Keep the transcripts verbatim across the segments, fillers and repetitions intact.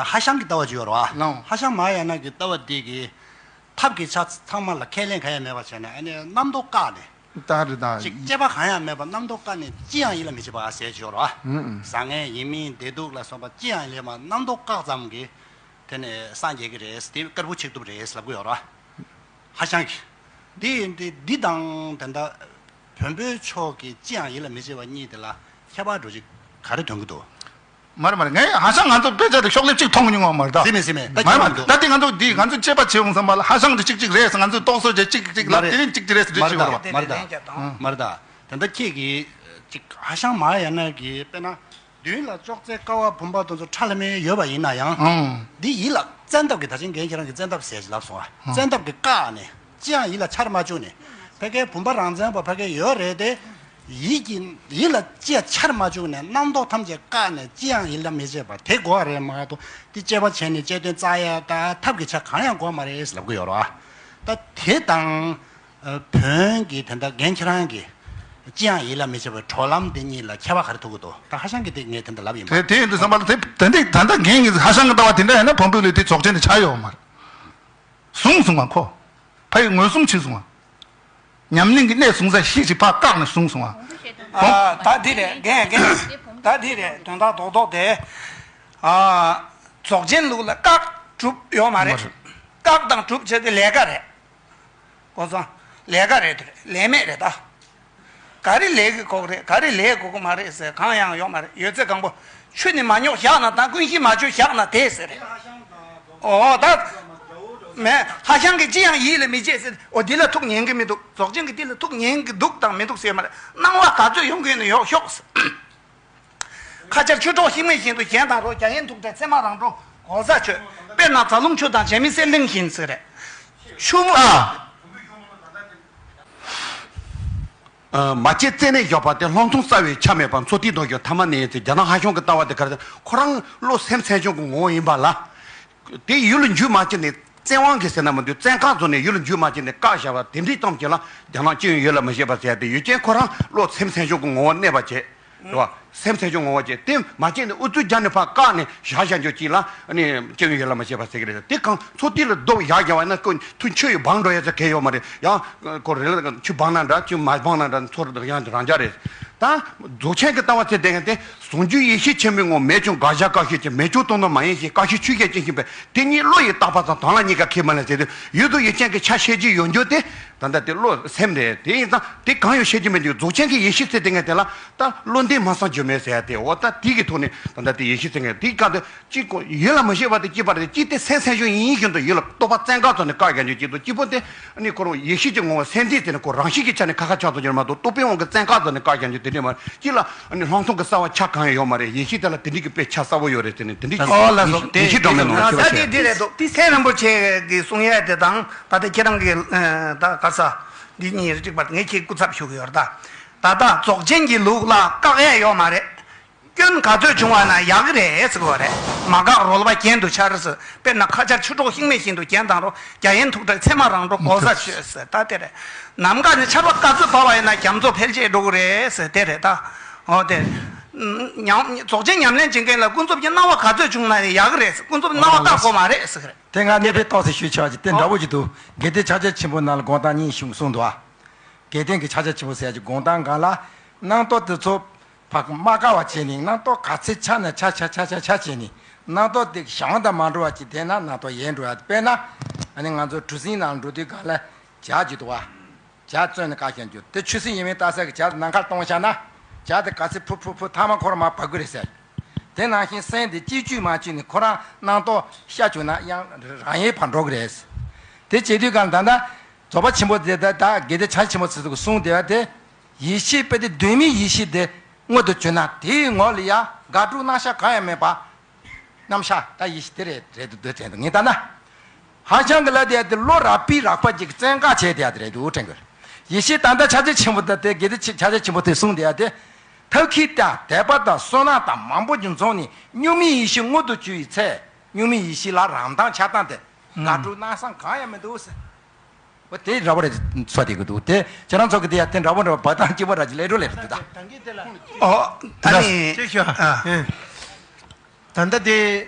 ཧྭ་ཤང་གི་ལྟ་བ་ཅིག་ཡོད་རེད་བ། ལགས། ཧྭ་ཤང་མ་ཧཱ་ཡ་ན་གི་ལྟ་བ་འདི་གི་ཐབས་ཀྱི་ཆ་ཚང་མ་ལ་ཁས་ལེན་གང་ཡང་མེད་པ་བྱས་ནས་ཨ་ནི་རྣམ་རྟོག་བཀག་ནས། ད་རེད་ད། ཅིག་དཔྱད་པ་གང་ཡང་མེད་པར་རྣམ་རྟོག་བཀག་ནས་ཅི་ཡང་ཡིད་ལ་མི་བྱེད་པ་ཟེར་གྱི་ཡོད་རེད་བ། ཨུ་ཨུ། བཟང་ངན་ཡིན་མིན་བདེ་སྡུག་ལ་སོགས་པ་ཅི་ཡང་ཡིད་ལ་མ་རྣམ་རྟོག་བཀག་ཙམ་གྱིས་དེ་ནས་སངས་རྒྱས་ཀྱི་རེད། དེ་དཀར་པོ་ཆིག་ཐུབ་རེད་ལབ་གི་ཡོད་རེད་བ། ཧྭ་ཤང་གི། འདི་འདི་འདི་དང་དེ་འདྲ་བོན་པོའི་ཕྱོགས་ཀྱི་ཅི་ཡང་ཡིད་ལ་མི་བྱེད་པ་གཉིས་དེ་ལ་ཁྱད་པར་འགྲོ་གཅིག་ག་རེ་ཐོན་གྱི་འདུག་མ་རེད་མ་རེད། ངས་ཧ་ཤང་ང་ཚོ་དཔེ་ཆ་དེ་ཤོག་ལེབ་གཅིག་མཐོང་གི་མྱོང་བ་མ་རེད་ད། ཟེར་མེད་ཟེར་མེད་ད་མ་རེད་མ་རེད་ད། དེ་ང་ཚོ་འདི་ང་ཚོ་དཔྱད་པ་བྱེད་འོང་བསམ་པ་ལ་ཧ་ཤང་དེ་གཅིག་གཅིག་རེད་ཟེར། ང་ཚོས་རྟོག་བཟོ་བྱས་གཅིག་གཅིག་ལབ། དེ་རིང་གཅིག་གཅིག་རེད་ཟེར་འགྲེལ་བྱེད་དགོས་རེད་བ། མ་རེད་ད། མ་རེད་ད། ད་ལྟ་ཁྱེད་ཀྱིས་གཅིག་ཧ་ཤང་མ་ཧཱ་ཡ་ན་གི་དཔེར་ན། མདུན་ལ་ཅོག་ཙེ་ཀ་བ་བུམ་པ་དེ་ཚོ་ཁྲ་ལམ་མེ་ཡོད་པ་ཡིན་ན་ཡང་། ཨང་། འདི་ཡིད་ལ་བཙན་ཐབས་ཀྱིས་ད་ཅིང་རྒན་ཁྱེད་རང་གིས་བཙན་ཐབས་ཟེར་ཅིག་ལབ་སོང་ཨ། ཨང་། བཙན་ཐབས་ཀྱིས་བཀག་ནས་ཅི་ཡང་ཡིད་ལ་འཆར་མ་བཅུག་ནས་ཕ་གའི་བུམ་པ་རང་མཚན་པ་ཕ་གའི་ཡོད་རེད་དེ། ཡིད་ཀྱི་ཡིད་ལ་ཅི་ཡང་འཆར་མ་བཅུག་ནས་རྣམ་རྟོག་ཐམས་ཅད་བཀག་ནས་ཅི་ཡང་ཡིད་ལ་མི་བྱེད་པ་དེ་དགོས་པ་རེད་མ་གཏོགས་འདི་དཔྱད་པ་བྱས་ནས་དཔྱད་དོན་བཙལ་ཡ་ད་ཐབས་ཀྱི་ཆ་གང་ཡང་དགོས་མ་རེད་ལབ་གི་ཡོད་རེད་བ། ད་དེ་དང་། བོན་གྱི་དེ་འདྲ་རྒན་ཁྱེད་རང་གིས་ཅི་ཡང་ཡིད་ལ་མི་བྱེད་པའི་གྲོལ་ལམ་དེ་གཉིས་ལ་ཁྱད་པར་ག་རེ་ཐུག་གི་འདུག་ད་ཧ་ཤང་གིས་དེ་ངས་དེ་འདྲ་ལབ་ཡིན་པ། དེ་དེ་ཡིན་དུས་ཙམ་པ་ལ་དེ་དེ་འདྲ་ད་ལྟ་རྒན་གྱིས་ཧ་ཤང་གི་ལྟ་བ་དེ་འདྲ་ཡིན་ན་བོན་པོའི་ལུགས་དེ་རྫོགས་ཆེན་དུ་ཆགས་ཡོད་མ་རེད། བཟུང་སོང་བ་ཁོ། ཕ་ཡི་མངོན་སུམ་བྱས་སོང་བ། ཉམས་ལེན་གྱི་གནས་བཟུང་ས་ཤེས་ཀྱི་ཕར་བཀག་ནས་བཟུང་སོང་བ། ཨ། ད་འདི་རེད་རྒན་རྒན། ད་འདི་རེད་དོན་དག་རྡོག་རྡོག་དེ། ཨ། རྫོགས་ཆེན་ལུགས་ལ་བཀག་སྒྲུབ་ཡོད་མ་རེད། མ་རེད། བཀག་དང་སྒྲུབ་བྱེད་དེ་ལས་ཀ་རེད། གོ་སོང་། ལས་ཀ་རེད་དེ་རེད་ལས་མེད་རེད་ད། ག་རེ་ལས་ཀྱི་ཁོག་རེད་ག་རེ་ལས་དགོས་ཀྱི་མ་རེད་ཟེར་གང་ཡང་ཡོད་མ་རེད། ཡོད་ཚད་གང་པོ་ཆུ་ནི་མ་རྙོག་བཞག་ན་དང་ཀུན་གཞི་མ་བཅོས་བཞག་ན་དེ་ཟེར་རེད། ཨོ་ད། མེད་ཧ་ཤང་གིས་ཅི་ཡང་ཡིད་ལ་མི་བྱེད་ཟེར། ཨོ་འདི་ལ་ཐུགས་ཉན་གྱི་མི་འདུག་རྫོགས་ཆེན་གྱིས་འདི་ལ་ཐུགས་ཉན་གྱི་འདུག་དང་མི་འདུག་ཟེར་མ་རེད། སྣང་བ་ག་ཚོད་ཡོང་གི་ཡོད་ན་ཡོད་ཤོག་ཁ་ཆར་ཆུ་གྲོགས་ཤིང་མེད་བཞིན་དུ་གཞན་དང་འགྲོགས། རྒྱ་ཡན་ཐུག་འཕྲད་ཚེར་མ་རང་གྲོགས་གོ་ས་ཆོད། དཔེར་ན་རྫ་ལུང་ཆུ་དང་བྱེ་མའི་གསེར་གླིང་བཞིན་ཟེར་རེད། ཆུ་བོ། ཨ། ཨ། མ་སྐྱེས་རྩད་ནས་བཞག་པ་དེ་ལྷག་མཐོང་རྩ་བའི་ཆ་མེད་པ་མཚོ་ཐིག་རྡོ་རྗེ་ཐ་མ་ནས་ཡིན་ཚེ་རྒྱ་ནག་ཧ་ཤང་གི་ལྟ་བ་དེ་ག་རེ་ཟེར་ཁོ་རང་བློ་སེམས་སེམས་བྱུང་གི་ངོ་བོ་ཡིན་པ་ལ། དེ་ཡུལ་ལ་འཇུས་མ་བྱས་ནས་བཙན་དབང་གིས་ཟེར་ན་མི་འདུག་བཙན་བཀག་བཟོ་ནས་ཡུལ་ལ་འཇུས་མ་བྱས་ནས་བཀག་བཞག་པ་དེ་འདྲའི་གཏམ་གྱིས་ལ་རྒྱ་ནག་ཅི་ཡང་ཡོད་ལ་མི་ཤེས་པ་ཟེར་ཏེ་ཡུལ་ཅན་ཁོ་རང་བློ་སེམས་སེམས་བྱུང་གི་ངོ་བོ་གནས་པ་བྱས། རེད་བ། སེམས་སེམས་བྱུང་ངོ་བོ་བྱས་དེ་མ་བྱས་ནས་ཨུ་ཚུགས་རྒྱག་ནས་ཕར་བཀག་ནས་བཞག་བཞག་རྒྱུ་ཅིག་ལ་ཨ་ནི་ཅི་ཡང་ཡོད་ལ་མི་ཤེས་པ་ཟེར་གི་རེད། དེ་གང་མཚོ་ཐིག་ལ་རྡོ་བཞག་བཞག་པ་ན་ཁོ་ཐུག་ཆུ་ཡིས་སྦངས་འགྲོ་ཡ་ཚོ་གལ་ཡོད་མ་རེད། ཡང་ཁོ་རེ་ལ་ཆུ་སྦངས་ན་འདྲ་ཆུ་མ་སྦངས་ན་འདྲ་མཚོ་རྡོ་ཡང་རང་འཇགས་རེད། ད་རྫོགས་ཆེན་གྱི་ལྟ་བ་ཚེ་བསྟན་མཁན་དེ་ཟུང་འཇུག་ཡེ་ཤེས་ཆེན་པོའི་ངོ་བོ་མེད་ཀྱང་དགག་བྱ་བཀག་ཤེས་ཀྱི་མེད་ཀྱང་སྟོང་ནི་མ་ཡིན་ཞེས་བཀག་ཤེས་ཆོས་ཤེས་ཀྱི་ཤེས་པས་དེ་ཉིད་བློ་ཡིས་བཏགས་པ་དང་དོན་ལ་གཉིས་ཀ་ཁས་མི་ལེན་ཟེར་དུས་ཡུལ་དུ་ཡུལ་ཅན་གྱི་ཆ་ཤེས་ཀྱི་ཡོད་རྒྱུ་དེ་ད་ལྟ་དེ་བློ་སེམས་རེད། དེ་ཡིན་ཙང་དེ་གང་ཡང་ཤེས་ཀྱི་མེད་དུས་རྫོགས་ཆེན་གྱི་ཡེ་ཤེས་ཚེ་བསྟན་མཁན་དེ་ལ་ད་བློ་འདས་མ་སངས་རྒྱུ་མེད་ཟེར་ཡ་དེ་འོ་ད་དེ་གི་ཐོག་ནས་ད་ལྟ་དེ་ཡེ་ཤེས་ཚེ་མཁན་དེའི་སྐབས་དུ། གཅིག་ཡིད་ལ་མི་བྱེད་པ་དེ་གཅིག་པ་རེད། གཅིག་དེ་སེམས་སེམས་བྱུང་ཡིན་བཞིན་དུ་ཡིད་ལ་རྟོག་པ་བཙན་བཀག་བཟོ་ནས་བཀག་རྒྱག་རྒྱུ་གཅིག་དང་གཅིག་པོ་དེ་ནི་ཁོ་རང་ཡེ་ཤེས་ཀྱི་ངོ་བོ་སེམས་ཅན་དེ་ནི་ཁོ་རང་བཞིན་གྱི་ཆ་ནས་ཁ་ཁ་ཆགས་ཐུབ་ཀྱི་རེད་མ་གཏོགས་རྟོག་པའི་དབང་གིས་བཙན་བཀག་བཟོ་ནས་བཀག་རྒྱག་རྒྱུ་དེ་འདྲ་མ་རེད། གཅིག་ལ་ནི་ལྷག་མཐོང་གི་གསལ་བ་ཆ་གང་ཡང་ཡོད་མ་རེད། ཡེ་ཤེས་དེ་ལ་དེ་འདྲའི་གི་དཔེ་ཆ་གསལ་བོ་ཡོད་རེད་ཟེར་ནས་དེ་འདྲའི་ཨོ་ལགས་སོ། ཡེ་ཤེས་སྒྲོན་མེ་ནང་ལ་ད་ཁྱེད་ལྟ་དེ་དེ་རེད་འདུག་མཁན་རིན་པོ་ཆེ་གིས་གསུང་ཡས་དེ་དང་ད་ལྟ་ཁྱེད་རང་གིས་ད་ག་ས་འདི་གཉིས་གཅིག་པ་ངས་ཁྱེད་སྐུ་ཚབ་ཞུ་གི་ཡོད་རེད། ད་ད་ལྟ་རྫོགས་ཆེན་གྱི་ལུགས་ལ་བཀག་ཡས་ཡོད་མ་རེད། སྐྱོན་ག་ཚོད་བྱུང་བ་ན་ཡག་གི་རེད་ཟེར་གི་རེད། མ་འགག་རོལ་པ་གྱེན་དུ་འཆར་ཟེར། དཔེར་ན་ཁ་ཆར་ཆུ་གྲོགས་ཤིང་མེད་བཞིན་དུ་གྱེན་དང་རོ། རྒྱ་ཡན་ཐུག་འཕྲད་ཚེར་མ་རང་འགྲོ་གོ་ས་ཆོད་ཟེར་ད་དེ་རེད། ནམ་མཁའ་ནས་ཆར་པ་ག་ཚོད་བབས་པ་ཡིན་ན་རྒྱ་མཚོ་འཕེལ་རྒྱས་འགྲོ་གི་རེད་ཟེར་དེ་རེད་ད། འོ་དེ། ཉམས་རྫོགས་ཆེན་ཉམས་ལེན་བྱེད་མཁན་ལ་ཀུན་རྫོབ་ཀྱི་སྣང་བ་ག་ཚོད་བྱུང་ན་ཡག་གི་རེད་ཟེར། ཀུན་རྫོབ་སྣང་བ་བཀག་དགོས་མ་རེད་ཟེར་གི་རེད། དེ་ང་གནས་པའི་རྟོགས་སུ་ཞུས་ཆོག་ཅིག་དེ་འདྲ་བོ་ཅིག་འདུག་དགེ་ལྡན་ཕྱག་རྒྱ་ཆེན་པོ་ནང་ལ་དགོངས་དག་གཉིས་བྱུང་གསུངས་འདུག་ཨ། དགེ་ལྡན་གྱི་ཕྱག་རྒྱ་ཆེན་པོ་ཟེར་ཡ་ཅིག་དགོངས་དག་སྒང་ལ་སྣང་སྟོང་དེ་ཚོ་ཕར་མ་བཀག་པ་བྱས་ནས་སྣང་སྟོང་ག་ཚད་ཆགས་ན་ཆགས་ཆགས་ཆགས་ཆགས་ཆགས་བྱས་ནས་སྣང་སྟོང་དེ་གཞན་དང་མ་འགྲོ་བ་ཅིག་བསྡད་ན་སྣང་སྟོང་ཡལ་འགྲོ་ཡ། དཔེར་ན་ཨ་ནི་ང་ཚོ་གྲུ་གཟིངས་ནང་འགྲོ་དུས་སྒང་ལ་ཇ་ཅིག་འདུག་བ། ཇ་བཙོས་ནས་བཀག་བཞག་རྒྱུ་དེ་ཆུ་སྲིན་ཡིན་མིན་ལྟ་ས་གི་ཇ་ནམ་མཁར་གཏོང་བཞག་ན་ཇ་དེ་ག་ཚད་ཕུ་ཕུ་ཕུ་ཐ་མ་ཁོ་རང་མར་བབས་ཀྱི་རེད་ཟེར། དེ་ནང་བཞིན་སེམས་དེ་གཅིག་བཅུས་མ་བཅུས་ནས་ཁོ་རང་སྣང་སྟོང་ཤར་བཅུག་ན་ཡང་རང་ཡལ་བར་འགྲོ་གི་རེད། དེ་བྱེད་དུས་སྒང་ད་ལྟ་རྫོགས་པ་ཆེན་པོ་དེ་ད་ད་དགེ་ལྡན་ཕྱག་ཆེན་པོ་ཚོས་གསུངས་བསྡད་པ་དེ་ཡེ་ཤེས་དཔེ་དེ་གདོད་མའི་ཡེ་ཤེས་དེ་མངོན་དུ་གྱུར་ན་དེའི་ངོ་ལ་ཡང་དགག་སྒྲུབ་རྣམ་གཞག་གང་ཡང་མེད་པ། རྣམ་གཞག་ད་ཡེ་ཤེས་དེ་རེད་རེད་འདུག་འདོད་དྲན་འདུག་ངས་ལྟ་ན། ཧ་ཅང་གི་ལ་དེ་ཡ་དེ་བློ་རགས་པའི་རགས་པ་ཅིག་བཙན་བཀག་བྱས་དེ་ཡ་དེ་རེད་འདུག་དྲན་དགོས། ཡེ་ཤེས་ད་ལྟ་ཕྱག་རྒྱ་ཆེན་པོ་དང་དེ་དགེ་ལྡན་ཕྱག་རྒྱ་ཆེན་པོ་དེ་གསུངས་དེ་ཡ་དེ། ཐབས་མཁས་དང་དད་པ་དང་བསོད་ནམས་དང་མང་པོ་ཅིག་འཛོམས་ནས་གཉུག་མའི་ཡེ་ཤེས་མངོན་དུ་གྱུར་བའི་ཚེ་གཉུག་མའི་ཡེ་ཤེས་ལ་རང་མདངས་ཆགས་སྟངས་དེ་དགག་སྒྲུབ་རྣམ་གཞག་གང་ཡང་མི་འདུག་ཟེར། འོ་དེ་འདྲ་བོ་རེད་ཚོ་དེ་གི་འདུག་དེ་ཁྱེད་རང་ཚོ་གི་དེ་ཡ་དེ་འདྲ་བོ་འདྲ་བོ་བ་དང་སྐྱིད་པོ་འདྲ་ཅིག་ལས་འགྲོ་ལས་རེད་འདུག་ད། ཨོ་ད་ནི་ཅེས་ཤོག་ཨ། ད་ལྟ་དེ།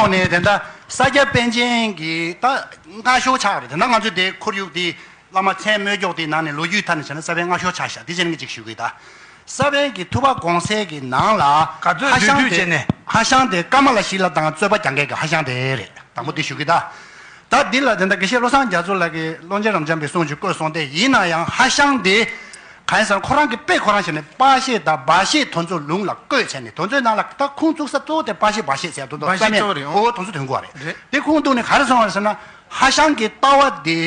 ཐོག་ནས་དེ་འདྲ་ས་སྐྱ་པཎ་ཆེན་གྱི་ད་སྔ་ཤོས་ཆགས་རེད། དེ་འདྲ་ང་ཚོའི་དེ་ཁོར་ཡུག་དེ་བླ་མ་མཚན་སྨོས་སྐྱོག་དེའི་ནང་ནས་ལོ་རྒྱུས་ཐད་ནས་བྱས་ན་ས་པཎ་སྔ་ཤོས་ཆགས་ཤག་དེ་བྱས་ནས་ཅིག་ཞུ་གི་ད། ས་པཎ་གྱི་ཐུབ་པ་དགོངས་གསལ་གྱི་ནང་ལ་ག་ཚོད་ཧ་ཤང་བསྡུས་བསྡུས་དེ་བྱས་ནས། ཧ་ཤང་དེ་ཀ་མ་ལ་ཤཱི་ལ་དང་རྩོད་པ་རྒྱག་མཁན་གྱི་ཧ་ཤང་དེ་རེད། དང་པོ་དེ་ཞུ་གི་ད། ད་འདི་ལ་དེ་འདྲ་དགེ་བཤེས་བློ་བཟང་རྒྱ་མཚོ་ལགས་ཀྱིས་ཀློང་ཆེན་རབ་འབྱམས་པའི་གསུང་ཅིག་བཀོད་སོང་སྟེ། ཡིན་ན་ཡང་ཧ་ཤང་དེ་ གང་ཡིན་ཟེར་ན་ཁོ་རང་གིས་དཔེ་ཁོ་རང་བྱས་ནས་པ་ཤེ་དང་བ་ཤེ་དོན་ཚོ་ལུང་ལ་བཀོད་བྱས་ནས། དོན་ཚོའི་ནང་ལ་ད་ཁུངས་བཙུགས་ས་གཙོ་བོ་དེ་པ་ཤེ་བ་ཤེ་ཟེར་དོན་ཚོ་བ་ཤེ་རྩ་མེད་གཙོ་བོ་རེད། འོ་དོན་ཚོ་ཐོན་དགོས་པ་རེད། རེད། དེ་ཁུངས་གཏུགས་ནས་ག་རེ་སོང་བ་རེད་ཟེར་ན། ཧ་ཤང་གི་ལྟ་བ་དེ།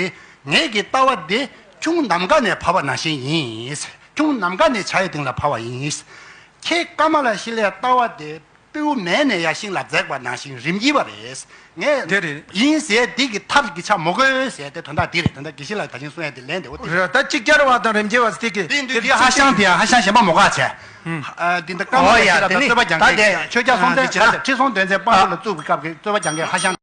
ངེད་ཀྱི་ལྟ་བ་དེ་ཁྱུང་ནམ་མཁའ་ནས་བབས་པ་ནང་བཞིན་ཡིན། ཁྱུང་ནམ་མཁའ་ནས་བྱ་ཡི་སྟེང་ལ་བབས་པ་ཡིན། ཁྱེད་ཀ་མ་ལ་ཤི་ལའི་ལྟ་བ་དེ་སྤྲེའུ་མེ་ནས་ཡར་ཤིང་ལ་འཛེགས་པ་ནང་བཞིན་རིམ་གྱིས་པ་རེད། ངས་དེ་རེད། ཡིན་ཟེར་འདི་གི་ཐབས་ཀྱི་ཆ་མོ་གོས་ཟེར་དེ་དོན་དག་འདི་རེད། དོན་དག་དགེ་བཤེས་ལགས་ད་ཅིང་གསུང་ཡ་དེ་ལན་དེ་འོ་དེ་རེད། ད་གཅིག་ཅར་བ་དང་རིམ་གྱིས་པ་ཟེར་དེ་གི་དེ་འདི་དེ་ཧ་ཤང་དེ་ཡང་ཧ་ཤང་གཞན་པ་མོ་ག་བྱས། ཨ་འདི་འདི་ཀ་མ་ལ་ཤི་ལ་དང་རྩོད་པ་རྒྱག་མཁན། ཆོས་རྒྱལ་སྲོང་བཙན་ཁྲི་སྲོང་ལྡོན་རྩེ་དཔང་པོ་ལ་བཙུགས་པའི་སྐབས་ཀྱི་རྩོད་པ་རྒྱག་མཁན་ཧ་ཤང་